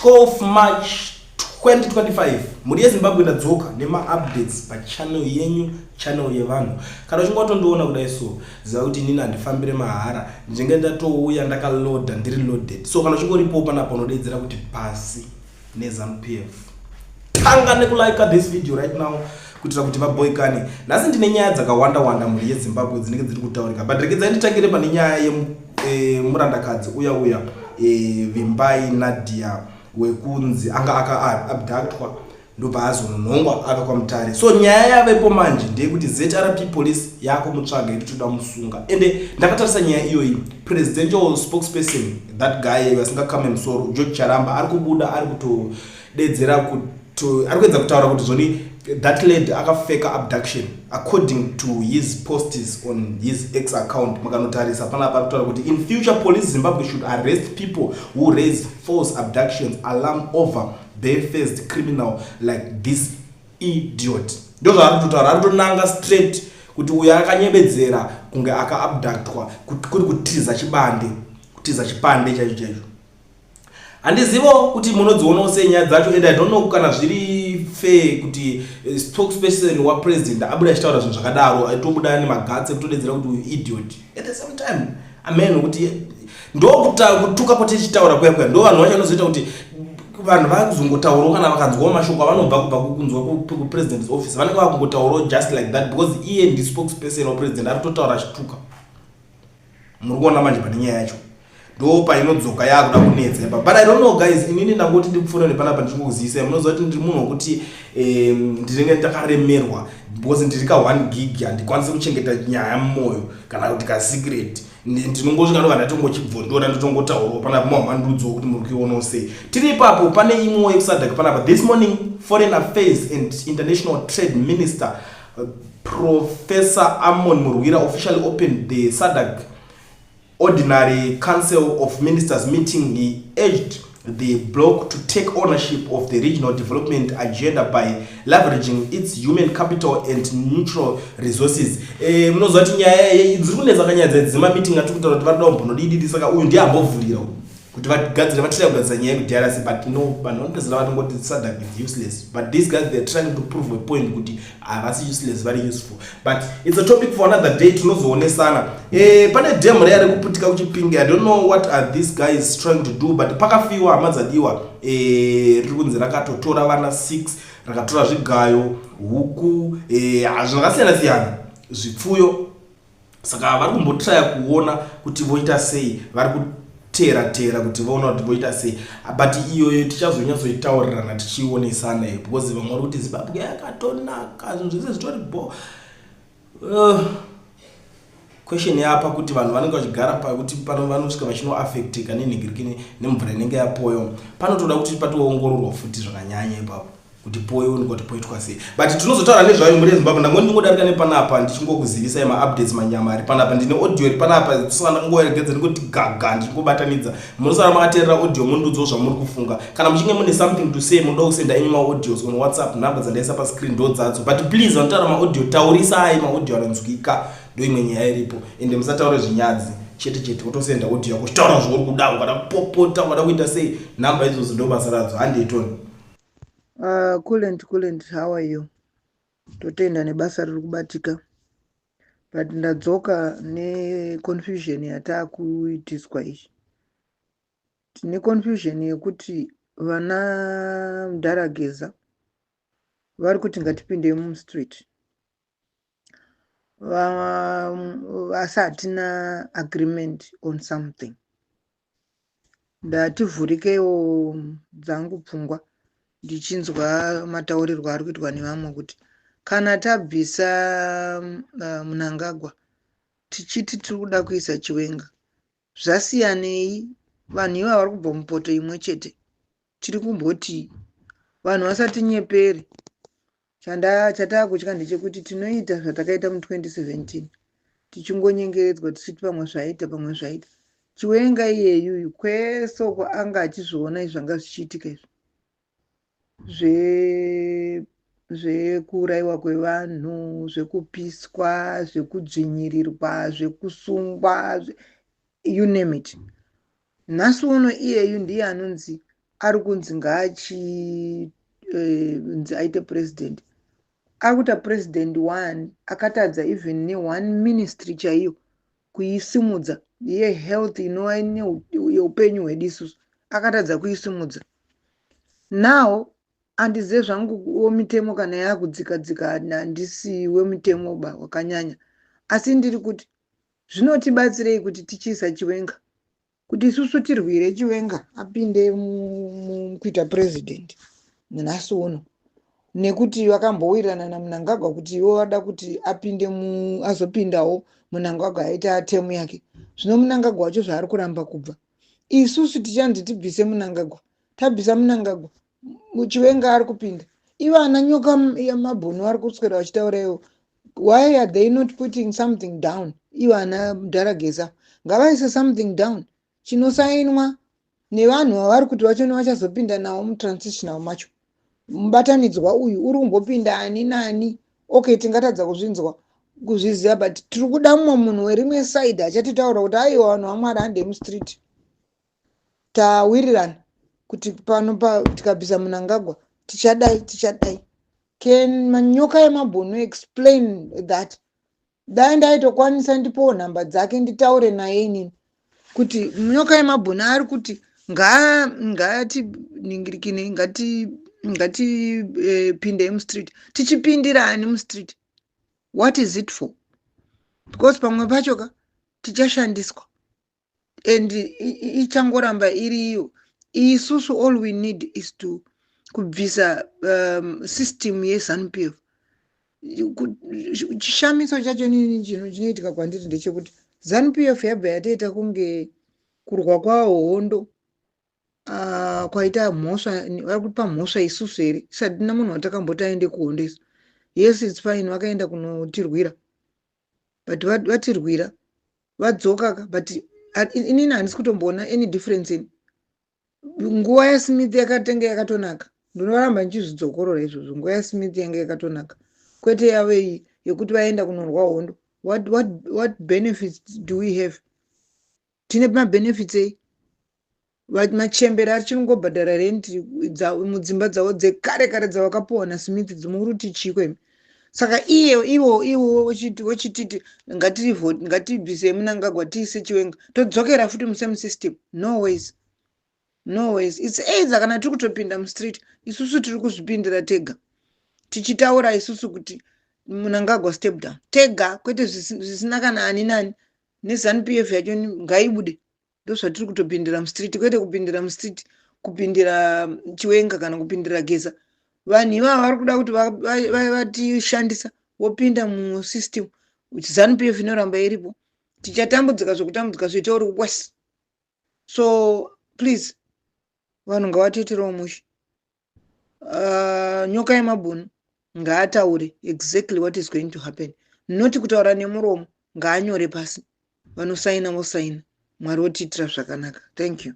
12 March 2025. Mhuri yeZimbabwe, ndadzoka nemaupdates pachannel yenyu, channel yevanhu. Kana uchinge watondiona kudai so, ziva kuti inini handifambire mahara, ndinenge ndatouya ndakaloada, ndiri loaded. So kana uchingoripowo panapa, unodedzera kuti pasi neZANU PF. Tanga nekulike this video right now kuitira kuti vaboikane. Nhasi ndine nyaya dzakawanda wanda, mhuri yeZimbabwe, dzinenge dziri kutaurika, but regedzai nditangire pane nyaya yemurandakadzi uya uya, Vimbai Nadia, wekunzi anga akaabductwa, ndobva azononhongwa ava kwaMutare. So nyaya yavepo manje ndeyekuti ZRP police yakumutsvaga, iri toda musunga. Ende ndakatarisa nyaya iyoyi, presidential spokesperson, that guy asingakame musoro, George Charamba, ari kubuda ari kutodedzera, ari kuedza kutaura kuti zvoni that lady akafeka abduction, according to his posts on his X account. Makanotarisa panapa, ari kutaura kuti in future police Zimbabwe should arrest people who raise false abductions alarm over barefaced criminal like this idiot. Ndo zvaari kutotaura, ari kutonanga straight kuti uyo akanyebedzera kunge akaabductwa kuri kutiza chibande, kutiza chipande chaicho chaicho. Handizivo kuti munodzionawo sei nyaya dzacho, and I don't know kana zviri fair kuti spokesperson wapresident abuda achitaura zvinhu zvakadaro, aitobuda nemagatsi ekutodedzera kuti uyu idiot. At the same time, amen, kuti ndokutuka kwatichitaura kuya kuya, ndo vanhu vacho vanozoita kuti vanhu vakuzongotaurawo kana vakanzwawo mashoko avanobva kubva kunzwa kupresident's office, vanenge vakungotaurawo just like that, because iye ndi spokesperson wapresident, ari kutotaura achituka. Muri kuona manje pane nyaya yacho, ndo painodzoka yakuda kunetsa ipa. But I don't know, guys. Inini ndangoti ndipfuura nepanapa ndichingokuzivisai. Munoziva kuti ndiri munhu wekuti ndinenge ndakaremerwa because ndiri ka 1 gig, handikwanisi kuchengeta nyaya mumwoyo kana kuti kasecret. Ndinongosvika ndobva ndatongochibvondora, ndotongotaurawo panapa mahwandudzowo kuti muri kuionawo sei. Tiri ipapo, pane imwewo yekuSADC panapa. This morning, Foreign Affairs and International Trade Minister Professor Amon Murwira officially opened the SADC Ordinary Council of Ministers meeting. He urged the bloc to take ownership of the regional development agenda by leveraging its human capital and natural resources. Munoziva kuti nyaya dziri kunetsa kanyaya dzemameeting atiri kutaura kuti vari kuda kumbonodididi. Saka uyu ndiye ambovhurira kuti vagadzire, vatira kugadzira nyaya yekuDRC, but no, vanhu vanopedzera vatongoti SADC is useless. But these guys, they're trying to prove a point kuti havasi useless, very useful. But it's a topic for another day, tinozoonesana. Pane dam reya rekuputika kuChipinge. I don't know what are these guys trying to do, but pakafiwa hama dzadiwa. Riri kunzi rakatotora vana 6, rakatora zvigayo, huku, zvakasiyana siyana, zvipfuyo. Saka vari kumbotraya kuona kuti voita sei, vari kutera tera kuti vaona kuti voita sei. But iyoyo tichazonyatsoitaurirana, tichionesana iyo, because vamwe vari kuti Zimbabwe yakatonaka, zvinhu zvese zvitori bo. Question yapa kuti vanhu vanenge vachigara pakuti pano vanosvika vachinoafectika nenhingirikini nemvura inenge yapoyo, panotoda kuti patoongororwa futi zvakanyanya ipapo kuti poionekwa kuti poitwa sei. But tinozotaura nezvayo, muri yeZimbabwe. Ndangoti ndingodarika nepanapa ndichingokuzivisai maupdates manyama ari panapa. Ndine audio iri panapa, saka ndangoregedza ndingoti gaga ndichingobatanidza. Munosara makateerera audio, mundiudzawo zvamuri kufunga. Kana muchinge mune something to say, munoda kusenda enyu maaudios on WhatsApp, nhamba dzandaisa pascreen ndo dzadzo. But please, vanotaura maaudio, taurisai maaudio anonzwika, ndo imwe nyaya iripo. Ende musataure zvinyadzi chete chete, wotosenda audio yako uchitaura zvauri kuda, ukada kupopota, ukada kuita sei, nhamba idzodzo ndo basa radzo. Handeitoni. Kulent, Kulent, how are you? Totenda nebasa riri kubatika, but ndadzoka neconfusion yataakuitiswa iyi. Tine confusion yekuti vana Mudharageza vari kuti ngatipinde mustreet, asi hatina agreement on something. Ndativhurikewo dzangu pfungwa ndichinzwa mataurirwo ari kuitwa nevamwe kuti kana tabvisa Mnangagwa, tichiti tiri kuda kuisa Chiwenga, zvasiyanei? Vanhu ivava vari kubva mupoto imwe chete. Tiri kumboti vanhu vasatinyepere. Chataakutya ndechekuti tinoita zvatakaita mu2017, tichingonyengeredzwa tichiti pamwe zvaita, pamwe zvaita. Chiwenga iyeyuyu kwese uko anga achizviona izvi zvanga zvichiitika izvi zvekuurayiwa kwevanhu, zvekupiswa, zvekudzvinyirirwa, zvekusungwa, you name it. Nhasi uno iyeyu ndiye anonzi Ari kunzi ngaachi nzi aite president. Ari kuita president one akatadza even neone ministry chaiyo kuisimudza, yehealth inova yeupenyu hwedu isusu, akatadza kuisimudza. Now handizive zvangu womitemo kana yakudzika dzika, handisi wemitemo ba wakanyanya, asi ndiri kuti zvinotibatsirei kuti tichiisa Chiwenga, kuti isusu tirwire Chiwenga apinde mukuita president nhasi uno, nekuti vakambowirirana naMunangagwa kuti ivo vada kuti apinde, azopindawo Munangagwa aita term yake. Zvino Munangagwa wacho zvaari kuramba kubva, isusu tichanzi tibvise Munangagwa. Tabvisa Munangagwa, Chiwenga ari kupinda. Ivo ana Nyoka Yamabhunu vari kuswera vachitaura ivo, why are they not putting something down? Ivo ana Mudharageza ngavaise something down chinosainwa nevanhu vavari kuti vachona vachazopinda navo mutransitional macho. Mubatanidzwa uyu uri kumbopinda ani nani? Okay, tingatadza kuzvinzwa, kuzviziva, but tiri kuda mumwe munhu werimwe side achatitaura kuti aiwa, vanhu vaMwari, hande mustreet, tawirirana kuti pano tikabvisa Munangagwa tichadai, tichadai. Can Manyoka Yemabhunu explain that? Dai ndaitokwanisa ndipowo nhamba dzake nditaure naye inini, kuti Nyoka Yemabhunu ari kuti ngatiningirikine, ngatipindei mustreet. Tichipindira ani mustreet? What is it for? Because pamwe pacho ka tichashandiswa and ichangoramba iri iyo. Isusu all we need is to kubvisa system yeZANU PF. Chishamiso chacho nini chinhu chinoitika kwandiri ndechekuti ZANU PF yabva yatoita kunge kurwa kwavo hondo kwaita mhosva. Vari kutipa mhosva isusu here? Isatina munhu watakamboti aende kuhondo isu. Yes, it's fine, vakaenda kunotirwira, but vatirwira vadzoka ka. But inini handisi kutomboona any difference. Ini nguva yaSmith yakatenge yakatonaka, ndinoramba ndichizvidzokorora izvozvo. Nguva yaSmith yange yakatonaka, kwete yave iyi yekuti vaenda kunorwa hondo. What benefits do we have? Tine mabenefits ei? Machembera achiri kungobhadhara rent mudzimba dzavo dzekare kare dzavakapiwa naSmith. Dzimuri kuti chiko imi? Saka iye ivo vochititi ngatibvisei Munangagwa, tiise Chiwenga, todzokera futi musame system. No ways, no ways. It's either kana tiri kutopinda mustreet isusu, tiri kuzvipindira tega, tichitaura isusu kuti Munangagwa step down tega, kwete zvisina kana ani nani. NeZANU PF yacho ngaibude. Ndozvatiri kutopindira mustreet, kwete kupindira mustreet kupindira Chiwenga kana kupindira Geza. Vanhu ivava vari kuda kuti vatishandisa, vopinda musystem. ZANU PF inoramba iripo, tichatambudzika zvokutambudzika zvoita uri wese. So please, vanhu ngavatiitirewo mushe. Nyoka Yemabhunu ngaataure exactly what is going to happen, not kutaura nemuromo. Ngaanyore pasi, vanosaina vosaina. Mwari wotiitira zvakanaka. Thank you.